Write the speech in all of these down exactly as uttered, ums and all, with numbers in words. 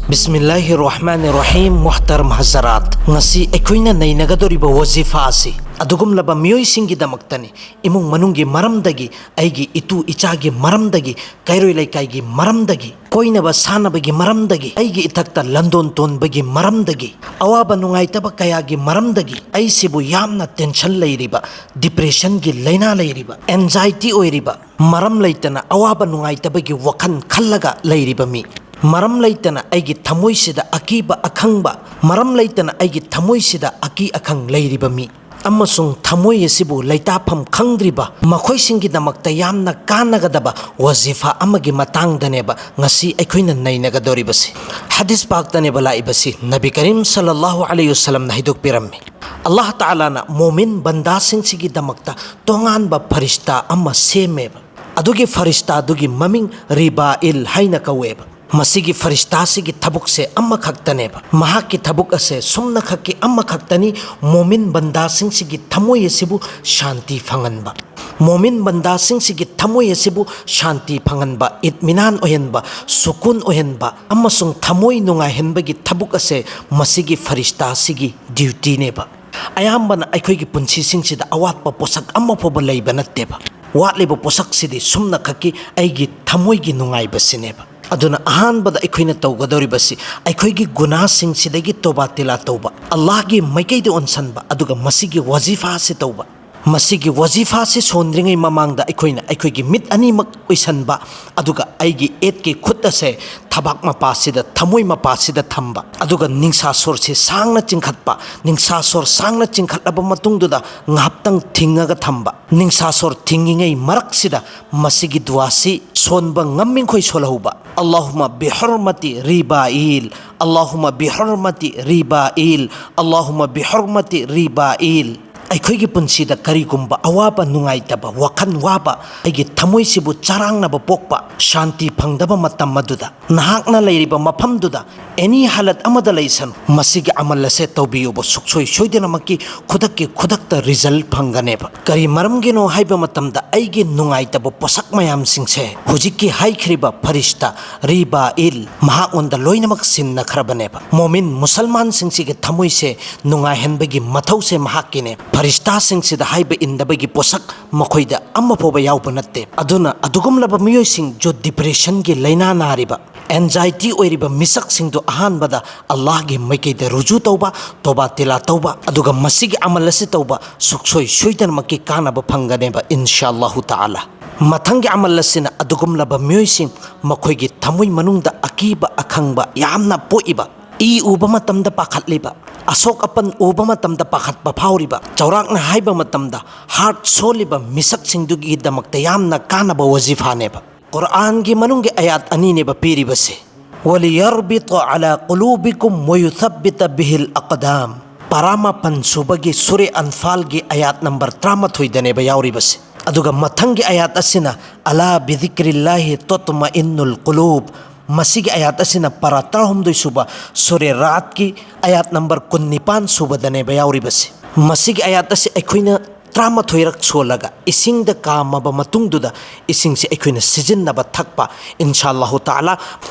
ꯕꯤꯁꯃꯤꯜꯂꯥꯍꯤꯔ ꯔꯍꯃꯥꯅꯤꯔ ꯔꯍꯤꯝ꯫ ꯃꯨꯍꯇꯔꯝ ꯍꯖꯔꯥꯠ, ꯉꯁꯤ ꯑꯩꯈꯣꯏꯅ ꯅꯩꯅꯒꯗꯧꯔꯤꯕ ꯋꯥꯖꯤꯐꯥ ꯑꯁꯤ ꯑꯗꯨꯒꯨꯝꯂꯕ ꯃꯤꯑꯣꯏꯁꯤꯡꯒꯤꯗꯃꯛꯇꯅꯤ꯫ ꯏꯃꯨꯡ ꯃꯅꯨꯡꯒꯤ ꯃꯔꯝꯗꯒꯤ, ꯑꯩꯒꯤ ꯏꯇꯨ ꯏꯆꯥꯒꯤ ꯃꯔꯝꯗꯒꯤ, ꯀꯩꯔꯣꯏ ꯂꯩꯀꯥꯏꯒꯤ ꯃꯔꯝꯗꯒꯤ, ꯀꯣꯏꯅꯕ ꯁꯥꯟꯅꯕꯒꯤ ꯃꯔꯝꯗꯒꯤ, ꯑꯩꯒꯤ ꯏꯊꯛꯇ ꯂꯟꯗꯣꯟ ꯇꯣꯟꯕꯒꯤ ꯃꯔꯝꯗꯒꯤ, ꯑꯋꯥꯕ ꯅꯨꯡꯉꯥꯏꯇꯕ ꯀꯌꯥꯒꯤ ꯃꯔꯝꯗꯒꯤ ꯑꯩꯁꯤꯕꯨ ꯌꯥꯝꯅ ꯇꯦꯟꯁꯟ ꯂꯩꯔꯤꯕ, ꯗꯤꯄ꯭ꯔꯦꯁꯟꯒꯤ ꯂꯥꯏꯅꯥ ꯂꯩꯔꯤꯕ, ꯑꯦꯟꯖꯥꯏꯇꯤ ꯑꯣꯏꯔꯤꯕ, ꯃꯔꯝ ꯂꯩꯇꯅ ꯑꯋꯥꯕ ꯅꯨꯡꯉꯥꯏꯇꯕꯒꯤ ꯋꯥꯈꯜ ꯈꯜꯂꯒ ꯂꯩꯔꯤꯕ ꯃꯤ, ꯃꯔꯝ ꯂꯩꯇꯅ ꯑꯩꯒꯤ ꯊꯃꯣꯏꯁꯤꯗ ꯑꯀꯤꯕ ꯑꯈꯪꯕ, ꯃꯔꯝ ꯂꯩꯇꯅ ꯑꯩꯒꯤ ꯊꯃꯣꯏꯁꯤꯗ ꯑꯀꯤ ꯑꯈꯪ ꯂꯩꯔꯤꯕ ꯃꯤ, ꯑꯃꯁꯨꯡ ꯊꯃꯣꯏ ꯑꯁꯤꯕꯨ ꯂꯩꯇꯥꯐꯝ ꯈꯪꯗ꯭ꯔꯤꯕ ꯃꯈꯣꯏꯁꯤꯡꯒꯤꯗꯃꯛꯇ ꯌꯥꯝꯅ ꯀꯥꯟꯅꯒꯗꯕ ꯋꯥꯖꯤꯐꯥ ꯑꯃꯒꯤ ꯃꯇꯥꯡꯗꯅꯦꯕ ꯉꯁꯤ ꯑꯩꯈꯣꯏꯅ ꯅꯩꯅꯒꯗꯧꯔꯤꯕꯁꯤ꯫ ꯍꯗꯤꯁ ꯄꯥꯛꯇꯅꯦꯕ ꯂꯥꯛꯏꯕꯁꯤ꯫ ꯅꯕꯤ ꯀꯔꯤꯝ ꯁꯜꯂꯜꯂꯥꯍꯨ ꯑꯂꯩꯍꯤ ꯋꯁꯜꯂꯝꯅ ꯍꯥꯏꯗꯣꯛꯄꯤꯔꯝꯃꯤ, ꯑꯜꯂꯥꯍ ꯇꯥꯂꯥꯅ ꯃꯣꯃꯤꯟ ꯕꯟꯗꯥꯁꯤꯡꯁꯤꯒꯤꯗꯃꯛꯇ ꯇꯣꯉꯥꯟꯕ ꯐꯔꯤꯁꯇꯥ ꯑꯃ ꯁꯦꯝꯃꯦꯕ꯫ ꯑꯗꯨꯒꯤ ꯐꯔꯤꯁꯇꯥꯗꯨꯒꯤ ꯃꯃꯤꯡ ꯔꯤꯕꯥꯏꯜ ꯍꯥꯏꯅ ꯀꯧꯋꯦꯕ꯫ ꯃꯁꯤꯒꯤ ꯐꯔꯤꯁꯇꯥꯁꯤꯒꯤ ꯊꯕꯛꯁꯦ ꯑꯃꯈꯛꯇꯅꯦꯕ꯫ ꯃꯍꯥꯛꯀꯤ ꯊꯕꯛ ꯑꯁꯦ ꯁꯨꯝꯅꯈꯛꯀꯤ ꯑꯃꯈꯛꯇꯅꯤ, ꯃꯣꯃꯤꯟ ꯕꯟꯗꯥꯁꯤꯡꯁꯤꯒꯤ ꯊꯃꯣꯏ ꯑꯁꯤꯕꯨ ꯁꯥꯟꯇꯤ ꯐꯪꯍꯟꯕ꯫ ꯃꯣꯃꯤꯟ ꯕꯟꯗꯥꯁꯤꯡꯁꯤꯒꯤ ꯊꯃꯣꯏ ꯑꯁꯤꯕꯨ ꯁꯥꯟꯇꯤ ꯐꯪꯍꯟꯕ, ꯏꯠꯃꯤꯅꯥꯟ ꯑꯣꯏꯍꯟꯕ, ꯁꯨꯀꯨꯟ ꯑꯣꯏꯍꯟꯕ ꯑꯃꯁꯨꯡ ꯊꯃꯣꯏ ꯅꯨꯡꯉꯥꯏꯍꯟꯕꯒꯤ ꯊꯕꯛ ꯑꯁꯦ ꯃꯁꯤꯒꯤ ꯐꯔꯤꯁꯇꯥꯁꯤꯒꯤ ꯗ꯭ꯌꯨꯇꯤꯅꯦꯕ꯫ ꯑꯌꯥꯝꯕꯅ ꯑꯩꯈꯣꯏꯒꯤ ꯄꯨꯟꯁꯤꯁꯤꯡꯁꯤꯗ ꯑꯋꯥꯠꯄ ꯄꯣꯠꯁꯛ ꯑꯃ ꯐꯥꯎꯕ ꯂꯩꯕ ꯅꯠꯇꯦꯕ꯫ ꯋꯥꯠꯂꯤꯕ ꯄꯣꯠꯁꯛꯁꯤꯗꯤ ꯁꯨꯝꯅꯈꯛꯀꯤ ꯑꯩꯒꯤ ꯊꯃꯣꯏꯒꯤ ꯅꯨꯡꯉꯥꯏꯕꯁꯤꯅꯦꯕ꯫ ꯑꯗꯨꯅ ꯑꯍꯥꯟꯕꯗ ꯑꯩꯈꯣꯏꯅ ꯇꯧꯒꯗꯧꯔꯤꯕꯁꯤ ꯑꯩꯈꯣꯏꯒꯤ ꯒꯨꯅꯥꯁꯤꯡꯁꯤꯗꯒꯤ ꯇꯣꯕꯥ ꯇꯤꯂꯥ ꯇꯧꯕ, ꯑꯜꯂꯥꯍꯒꯤ ꯃꯥꯏꯀꯩꯗ ꯑꯣꯟꯁꯟꯕ, ꯑꯗꯨꯒ ꯃꯁꯤꯒꯤ ꯋꯥꯖꯤꯐꯥꯁꯤ ꯇꯧꯕ꯫ ꯃꯁꯤꯒꯤ ꯋꯥꯖꯤꯐꯥꯁꯤ ꯁꯣꯟꯗ꯭ꯔꯤꯉꯩ ꯃꯃꯥꯡꯗ ꯑꯩꯈꯣꯏꯅ ꯑꯩꯈꯣꯏꯒꯤ ꯃꯤꯠ ꯑꯅꯤꯃꯛ ꯎꯏꯁꯟꯕ, ꯑꯗꯨꯒ ꯑꯩꯒꯤ ꯑꯦꯠꯀꯤ ꯈꯨꯠ ꯑꯁꯦ ꯊꯕꯥꯛ ꯃꯄꯥꯁꯤꯗ, ꯊꯃꯣꯏ ꯃꯄꯥꯁꯤꯗ ꯊꯝꯕ, ꯑꯗꯨꯒ ꯅꯤꯡꯁꯥ ꯁꯣꯔꯁꯤ ꯁꯥꯡꯅ ꯆꯤꯡꯈꯠꯄ꯫ ꯅꯤꯡꯁꯥ ꯁꯣꯔ ꯁꯥꯡꯅ ꯆꯤꯡꯈꯠꯂꯕ ꯃꯇꯨꯡꯗꯨꯗ ꯉꯥꯏꯍꯥꯛꯇꯪ ꯊꯤꯡꯉꯒ ꯊꯝꯕ꯫ ꯅꯤꯡꯁꯥ ꯁꯣꯔ ꯊꯤꯡꯉꯤꯉꯩ ꯃꯔꯛꯁꯤꯗ ꯃꯁꯤꯒꯤ ꯗꯨꯋꯥꯁꯤ ꯁꯣꯟꯕ ꯉꯝꯃꯤꯈꯣꯏ ꯁꯣꯜꯍꯧꯕ꯫ اللهم بحرمة ربائيل، اللهم بحرمة ربائيل، اللهم بحرمة ربائيل. ꯑꯩꯈꯣꯏꯒꯤ ꯄꯨꯟꯁꯤꯗ ꯀꯔꯤꯒꯨꯝꯕ ꯑꯋꯥꯕ, ꯅꯨꯡꯉꯥꯏꯇꯕ, ꯋꯥꯈꯜ ꯋꯥꯕ, ꯑꯩꯒꯤ ꯊꯃꯣꯏꯁꯤꯕꯨ ꯆꯔꯥꯡꯅꯕ ꯄꯣꯛꯄ, ꯁꯥꯟꯇꯤ ꯐꯪꯗꯕ ꯃꯇꯝ ꯑꯗꯨꯗ, ꯅꯍꯥꯛꯅ ꯂꯩꯔꯤꯕ ꯃꯐꯝꯗꯨꯗ ꯑꯦꯅꯤ ꯍꯥꯂꯠ ꯑꯃꯗ ꯂꯩꯁꯅꯨ, ꯃꯁꯤꯒꯤ ꯑꯃꯜ ꯑꯁꯦ ꯇꯧꯕꯤꯌꯨꯕ, ꯁꯨꯡꯁꯣꯏ ꯁꯣꯏꯗꯅꯃꯛꯀꯤ ꯈꯨꯗꯛꯀꯤ ꯈꯨꯗꯛꯇ ꯔꯤꯖꯜ ꯐꯪꯒꯅꯦꯕ꯫ ꯀꯔꯤ ꯃꯔꯝꯒꯤꯅꯣ ꯍꯥꯏꯕ ꯃꯇꯝꯗ, ꯑꯩꯒꯤ ꯅꯨꯡꯉꯥꯏꯇꯕ ꯄꯣꯠꯁꯛ ꯃꯌꯥꯝꯁꯤꯡꯁꯦ ꯍꯧꯖꯤꯛꯀꯤ ꯍꯥꯏꯈ꯭ꯔꯤꯕ ꯐꯔꯤꯁꯇꯥ ꯔꯤꯕꯥ ꯏꯜ ꯃꯍꯥꯛꯉꯣꯟꯗ ꯂꯣꯏꯅꯃꯛ ꯁꯤꯟꯅꯈ꯭ꯔꯕꯅꯦꯕ꯫ ꯃꯣꯃꯤꯟ ꯃꯨꯁꯜꯃꯥꯟꯁꯤꯡꯁꯤꯒꯤ ꯊꯃꯣꯏꯁꯦ ꯅꯨꯡꯉꯥꯏꯍꯟꯕꯒꯤ ꯃꯊꯧꯁꯦ ꯃꯍꯥꯛꯀꯤꯅꯦ꯫ ꯐꯔꯤꯁꯇꯥꯁꯤꯡꯁꯤꯗ ꯍꯥꯏꯕ ꯏꯟꯗꯕꯒꯤ ꯄꯣꯠꯁꯛ ꯃꯈꯣꯏꯗ ꯑꯃ ꯐꯥꯎꯕ ꯌꯥꯎꯕ ꯅꯠꯇꯦ꯫ ꯑꯗꯨꯅ ꯑꯗꯨꯒꯨꯝꯂꯕ ꯃꯤꯑꯣꯏꯁꯤꯡ, ꯖꯣ ꯗꯤꯄ꯭ꯔꯦꯁꯟꯒꯤ ꯂꯥꯏꯅꯥ ꯅꯥꯔꯤꯕ, ꯑꯦꯟꯖꯥꯏꯇꯤ ꯑꯣꯏꯔꯤꯕ ꯃꯤꯁꯛꯁꯤꯡꯗꯨ ꯑꯍꯥꯟꯕꯗ ꯑꯜꯂꯥꯍꯒꯤ ꯃꯥꯏꯀꯩꯗ ꯔꯨꯖꯨ ꯇꯧꯕ, ꯇꯣꯕꯥ ꯇꯤꯂꯥ ꯇꯧꯕ, ꯑꯗꯨꯒ ꯃꯁꯤꯒꯤ ꯑꯃꯜ ꯑꯁꯤ ꯇꯧꯕ, ꯁꯨꯡꯁꯣꯏ ꯁꯣꯏꯗꯅꯃꯛꯀꯤ ꯀꯥꯟꯅꯕ ꯐꯪꯒꯅꯦꯕ, ꯏꯟꯁꯥ ꯑꯜꯂꯥꯍꯨ ꯇꯥꯂꯥ꯫ ꯃꯊꯪꯒꯤ ꯑꯃꯜ ꯑꯁꯤꯅ ꯑꯗꯨꯒꯨꯝꯂꯕ ꯃꯤꯑꯣꯏꯁꯤꯡ, ꯃꯈꯣꯏꯒꯤ ꯊꯃꯣꯏ ꯃꯅꯨꯡꯗ ꯑꯀꯤꯕ ꯑꯈꯪꯕ ꯌꯥꯝꯅ ꯄꯣꯛꯏꯕ, ꯏ ꯎꯕ ꯃꯇꯝꯗ ꯄꯥꯈꯠꯂꯤꯕ, ꯑꯁꯣꯛ ꯑꯄꯟ ꯎꯕ ꯃꯇꯝꯗ ꯄꯥꯈꯠꯄ ꯐꯥꯎꯔꯤꯕ, ꯆꯥꯎꯔꯥꯛꯅ ꯍꯥꯏꯕ ꯃꯇꯝꯗ ꯍꯥꯔꯠ ꯁꯣꯜꯂꯤꯕ ꯃꯤꯁꯛꯁꯤꯡꯗꯨꯒꯤꯗꯃꯛꯇ ꯌꯥꯝꯅ ꯀꯥꯟꯅꯕ ꯋꯥꯖꯤꯐꯥꯅꯦꯕ꯫ ꯀꯨꯔꯥꯟꯒꯤ ꯃꯅꯨꯡꯒꯤ ꯑꯥꯌꯥꯠ ꯑꯅꯤꯅꯦꯕ ꯄꯤꯔꯤꯕꯁꯦ꯫ "وليربط على قلوبكم ويثبت به الأقدام"꯫ ꯄꯔꯥ ꯃꯥꯄꯟ ꯁꯨꯕꯒꯤ ꯁꯨꯔꯦ ꯑꯟꯐꯥꯜꯒꯤ ꯑꯥꯌꯥꯠ ꯅꯝꯕꯔ ꯇꯔꯥꯃꯥꯊꯣꯏꯗꯅꯦꯕ ꯌꯥꯎꯔꯤꯕꯁꯦ꯫ ꯑꯗꯨꯒ ꯃꯊꯪꯒꯤ ꯑꯥꯌꯥꯠ ꯑꯁꯤꯅ "ألا بذكر الله تطمئن القلوب"꯫ ꯃꯁꯤꯒꯤ ꯑꯥꯌꯥꯠ ꯑꯁꯤꯅ ꯄꯔꯥ ꯇꯔꯥꯍꯨꯝꯗꯣꯏ ꯁꯨꯕ ꯁꯨꯔꯦ ꯔꯥꯠꯀꯤ ꯑꯥꯌꯥꯠ ꯅꯝꯕꯔ ꯀꯨꯟꯅꯤꯄꯥꯟ ꯁꯨꯕꯗꯅꯦꯕ ꯌꯥꯎꯔꯤꯕꯁꯦ꯫ ꯃꯁꯤꯒꯤ ꯑꯥꯌꯥꯠ ꯑꯁꯤ ꯑꯩꯈꯣꯏꯅ ꯇꯔꯥꯃꯥꯊꯣꯏꯔꯛ ꯁꯣꯜꯂꯒ ꯏꯁꯤꯡꯗ ꯀꯥꯝꯃꯕ ꯃꯇꯨꯡꯗꯨꯗ ꯏꯁꯤꯡꯁꯤ ꯑꯩꯈꯣꯏꯅ ꯁꯤꯖꯤꯟꯅꯕ, ꯊꯛꯄ, ꯏꯟꯁꯥ ꯑꯜꯂꯥꯍꯨ ꯇꯥꯂꯥ,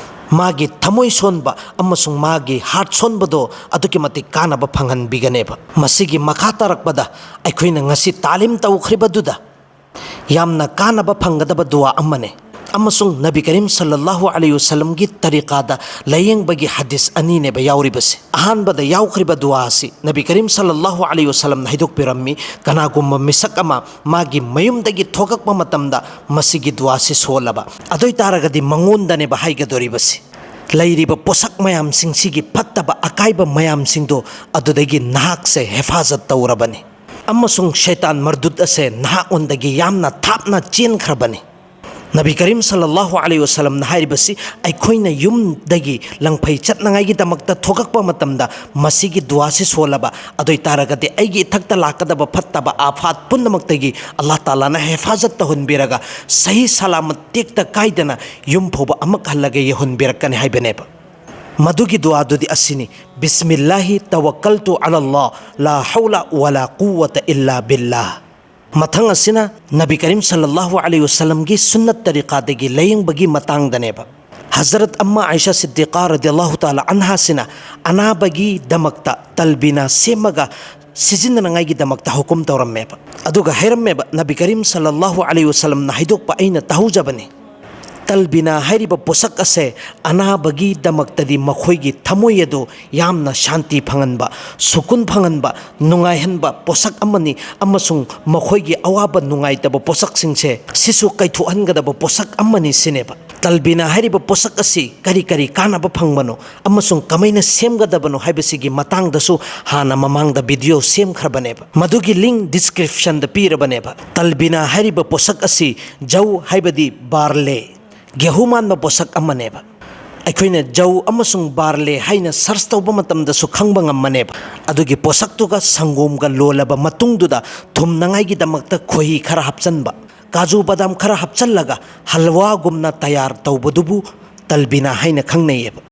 ꯃꯥꯒꯤ ꯊꯃꯣꯏ ꯁꯣꯟꯕ ꯑꯃꯁꯨꯡ ꯃꯥꯒꯤ ꯍꯥꯔꯠ ꯁꯣꯟꯕꯗꯣ ꯑꯗꯨꯛꯀꯤ ꯃꯇꯤꯛ ꯀꯥꯟꯅꯕ ꯐꯪꯍꯟꯕꯤꯒꯅꯦꯕ꯫ ꯃꯁꯤꯒꯤ ꯃꯈꯥ ꯇꯥꯔꯛꯄꯗ ꯑꯩꯈꯣꯏꯅ ꯉꯁꯤ ꯇꯥꯂꯤꯝ ꯇꯧꯈ꯭ꯔꯤꯕꯗꯨꯗ ꯌꯥꯝꯅ ꯀꯥꯟꯅꯕ ꯐꯪꯒꯗꯕ ꯗꯨꯋꯥ ꯑꯃꯅꯦ꯫ ꯑꯃꯁꯨꯡ ꯅꯕꯤ ꯀꯔꯤꯝ ꯁꯜꯂꯜꯂꯥꯍꯨ ꯑꯂꯩꯍꯤ ꯋꯁꯜꯂꯝꯒꯤ ꯇꯔꯤꯀꯥꯗ ꯂꯥꯌꯦꯡꯕꯒꯤ ꯍꯗꯤꯁ ꯑꯅꯤꯅꯦꯕ ꯌꯥꯎꯔꯤꯕꯁꯦ꯫ ꯑꯍꯥꯟꯕꯗ ꯌꯥꯎꯈ꯭ꯔꯤꯕ ꯗꯨꯋꯥ ꯑꯁꯤ ꯅꯕꯤ ꯀꯔꯤꯝ ꯁꯜꯂꯜꯂꯥꯍꯨ ꯑꯂꯩꯍꯤ ꯋꯁꯜꯂꯝꯅ ꯍꯥꯏꯗꯣꯛꯄꯤꯔꯝꯃꯤ, ꯀꯅꯥꯒꯨꯝꯕ ꯃꯤꯁꯛ ꯑꯃ ꯃꯥꯒꯤ ꯃꯌꯨꯝꯗꯒꯤ ꯊꯣꯛꯂꯛꯄ ꯃꯇꯝꯗ ꯃꯁꯤꯒꯤ ꯗꯨꯋꯥꯁꯤ ꯁꯣꯜꯂꯕ, ꯑꯗꯨ ꯑꯣꯏꯇꯥꯔꯒꯗꯤ ꯃꯉꯣꯟꯗꯅꯦꯕ ꯍꯥꯏꯒꯗꯧꯔꯤꯕꯁꯤ, ꯂꯩꯔꯤꯕ ꯄꯣꯠꯁꯛ ꯃꯌꯥꯝꯁꯤꯡꯁꯤꯒꯤ ꯐꯠꯇꯕ ꯑꯀꯥꯏꯕ ꯃꯌꯥꯝꯁꯤꯡꯗꯣ ꯑꯗꯨꯗꯒꯤ ꯅꯍꯥꯛꯁꯦ ꯍꯦꯐꯥꯖꯠ ꯇꯧꯔꯕꯅꯤ꯫ ꯑꯃꯁꯨꯡ ꯁꯩꯇꯥꯟ ꯃꯔꯗꯨꯠ ꯑꯁꯦ ꯅꯍꯥꯛꯉꯣꯟꯗꯒꯤ ꯌꯥꯝꯅ ꯊꯥꯞꯅ ꯆꯦꯟꯈ꯭ꯔꯕꯅꯤ꯫ ꯅꯕꯤ ꯀꯔꯤꯝ ꯁꯜꯂꯜꯂꯥꯍꯨ ꯑꯂꯩꯍꯤ ꯋꯥꯁꯜꯂꯝꯅ ꯍꯥꯏꯔꯤꯕꯁꯤ, ꯑꯩꯈꯣꯏꯅ ꯌꯨꯝꯗꯒꯤ ꯂꯪꯐꯩ ꯆꯠꯅꯉꯥꯏꯒꯤꯗꯃꯛꯇ ꯊꯣꯛꯂꯛꯄ ꯃꯇꯝꯗ ꯃꯁꯤꯒꯤ ꯗꯨꯋꯥꯁꯤ ꯁꯣꯜꯂꯕ, ꯑꯗꯨ ꯑꯣꯏ ꯇꯥꯔꯒꯗꯤ ꯑꯩꯒꯤ ꯏꯊꯛꯇ ꯂꯥꯛꯀꯗꯕ ꯐꯠꯇꯕ ꯑꯥꯐꯥꯠ ꯄꯨꯝꯅꯃꯛꯇꯒꯤ ꯑꯜꯂꯥꯍ ꯇꯥꯂꯥꯅ ꯍꯦꯐꯥꯖꯠ ꯇꯧꯍꯟꯕꯤꯔꯒ ꯁꯍꯤ ꯁꯂꯥꯃꯠ ꯇꯦꯛꯇ ꯀꯥꯏꯗꯅ ꯌꯨꯝ ꯐꯥꯎꯕ ꯑꯃꯨꯛ ꯍꯜꯂꯒ ꯌꯧꯍꯟꯕꯤꯔꯛꯀꯅꯤ ꯍꯥꯏꯕꯅꯦꯕ꯫ ꯃꯗꯨꯒꯤ ꯗꯨꯋꯥꯗꯨꯗꯤ ꯑꯁꯤꯅꯤ: ꯕꯤꯁꯃꯤꯜꯂꯥꯍꯤ ꯇꯋꯛꯀꯜꯇꯨ ꯑꯂꯜꯂꯥꯍ, ꯂꯥ ꯍꯧꯂ ꯋꯥꯂꯥ ꯀꯨꯋꯇ ꯏꯜꯂꯥ ꯕꯤꯜꯂꯥꯍ꯫ ꯃꯊꯪ ꯑꯁꯤꯅ ꯅꯕꯤ ꯀꯔꯤꯝ ꯁꯜꯂꯜꯂꯥꯍꯨ ꯑꯂꯩꯍꯤ ꯋꯥꯁꯜꯂꯝꯒꯤ ꯁꯨꯟꯅꯠ ꯇꯔꯤꯀꯥꯗꯒꯤ ꯂꯥꯌꯦꯡꯕꯒꯤ ꯃꯇꯥꯡꯗꯅꯦꯕ꯫ ꯍꯖꯔꯠ ꯑꯝꯃꯥ ꯑꯥꯏꯁꯥ ꯁꯤꯗꯤꯀꯥ ꯔꯗꯤꯌꯜꯂꯥꯍꯨ ꯇꯥꯂꯥ ꯑꯟꯍꯥꯁꯤꯅ ꯑꯅꯥꯕꯒꯤꯗꯃꯛꯇ ꯇꯜꯕꯤꯅꯥ ꯁꯦꯝꯃꯒ ꯁꯤꯖꯤꯟꯅꯅꯉꯥꯏꯒꯤꯗꯃꯛꯇ ꯍꯨꯀꯨꯝ ꯇꯧꯔꯝꯃꯦꯕ꯫ ꯑꯗꯨꯒ ꯍꯥꯏꯔꯝꯃꯦꯕ, ꯅꯕꯤ ꯀꯔꯤꯝ ꯁꯜꯂꯜꯂꯥꯍꯨ ꯑꯂꯩꯍꯤ ꯋꯥꯁꯜꯂꯝꯅ ꯍꯥꯏꯗꯣꯛꯄ ꯑꯩꯅ ꯇꯥꯍꯧꯖꯕꯅꯤ꯫ ꯇꯜꯕꯤꯅꯥ ꯍꯥꯏꯔꯤꯕ ꯄꯣꯠꯁꯛ ꯑꯁꯦ ꯑꯅꯥꯕꯒꯤꯗꯃꯛꯇꯗꯤ ꯃꯈꯣꯏꯒꯤ ꯊꯃꯣꯏ ꯑꯗꯨ ꯌꯥꯝꯅ ꯁꯥꯟꯇꯤ ꯐꯪꯍꯟꯕ, ꯁꯨꯀꯨꯟ ꯐꯪꯍꯟꯕ, ꯅꯨꯡꯉꯥꯏꯍꯟꯕ ꯄꯣꯠꯁꯛ ꯑꯃꯅꯤ, ꯑꯃꯁꯨꯡ ꯃꯈꯣꯏꯒꯤ ꯑꯋꯥꯕ ꯅꯨꯡꯉꯥꯏꯇꯕ ꯄꯣꯠꯁꯛꯁꯤꯡꯁꯦ ꯁꯤꯁꯨ ꯀꯥꯏꯊꯣꯛꯍꯟꯒꯗꯕ ꯄꯣꯠꯁꯛ ꯑꯃꯅꯤ ꯁꯤꯅꯦꯕ꯫ ꯇꯜꯕꯤꯅꯥ ꯍꯥꯏꯔꯤꯕ ꯄꯣꯠꯁꯛ ꯑꯁꯤ ꯀꯔꯤ ꯀꯔꯤ ꯀꯥꯟꯅꯕ ꯐꯪꯕꯅꯣ ꯑꯃꯁꯨꯡ ꯀꯃꯥꯏꯅ ꯁꯦꯝꯒꯗꯕꯅꯣ ꯍꯥꯏꯕꯁꯤꯒꯤ ꯃꯇꯥꯡꯗꯁꯨ ꯍꯥꯟꯅ ꯃꯃꯥꯡꯗ ꯚꯤꯗꯤꯑꯣ ꯁꯦꯝꯈ꯭ꯔꯕꯅꯦꯕ, ꯃꯗꯨꯒꯤ ꯂꯤꯡ ꯗꯤꯁꯀ꯭ꯔꯤꯞꯁꯟꯗ ꯄꯤꯔꯕꯅꯦꯕ꯫ ꯇꯜꯕꯤꯅꯥ ꯍꯥꯏꯔꯤꯕ ꯄꯣꯠꯁꯛ ꯑꯁꯤ ꯖꯧ ꯍꯥꯏꯕꯗꯤ ꯕꯥꯔꯂꯦ, ꯒꯦꯍꯨ ꯃꯥꯟꯕ ꯄꯣꯠꯁꯛ ꯑꯃꯅꯦꯕ꯫ ꯑꯩꯈꯣꯏꯅ ꯖꯧ ꯑꯃꯁꯨꯡ ꯕꯥꯔꯂꯦ ꯍꯥꯏꯅ ꯁꯔꯆ ꯇꯧꯕ ꯃꯇꯝꯗꯁꯨ ꯈꯪꯕ ꯉꯝꯃꯅꯦꯕ꯫ ꯑꯗꯨꯒꯤ ꯄꯣꯠꯁꯛꯇꯨꯒ ꯁꯪꯒꯣꯝꯒ ꯂꯣꯜꯂꯕ ꯃꯇꯨꯡꯗꯨꯗ ꯊꯨꯝꯅꯉꯥꯏꯒꯤꯗꯃꯛꯇ ꯈꯣꯏꯍꯤ ꯈꯔ ꯍꯥꯞꯆꯟꯕ, ꯀꯥꯖꯨ ꯕꯗꯥꯝ ꯈꯔ ꯍꯥꯞꯆꯜꯂꯒ ꯍꯜꯋꯥꯒꯨꯝꯅ ꯇꯌꯥꯔ ꯇꯧꯕꯗꯨꯕꯨ ꯇꯜꯕꯤꯅꯥ ꯍꯥꯏꯅ ꯈꯪꯅꯩꯌꯦꯕ꯫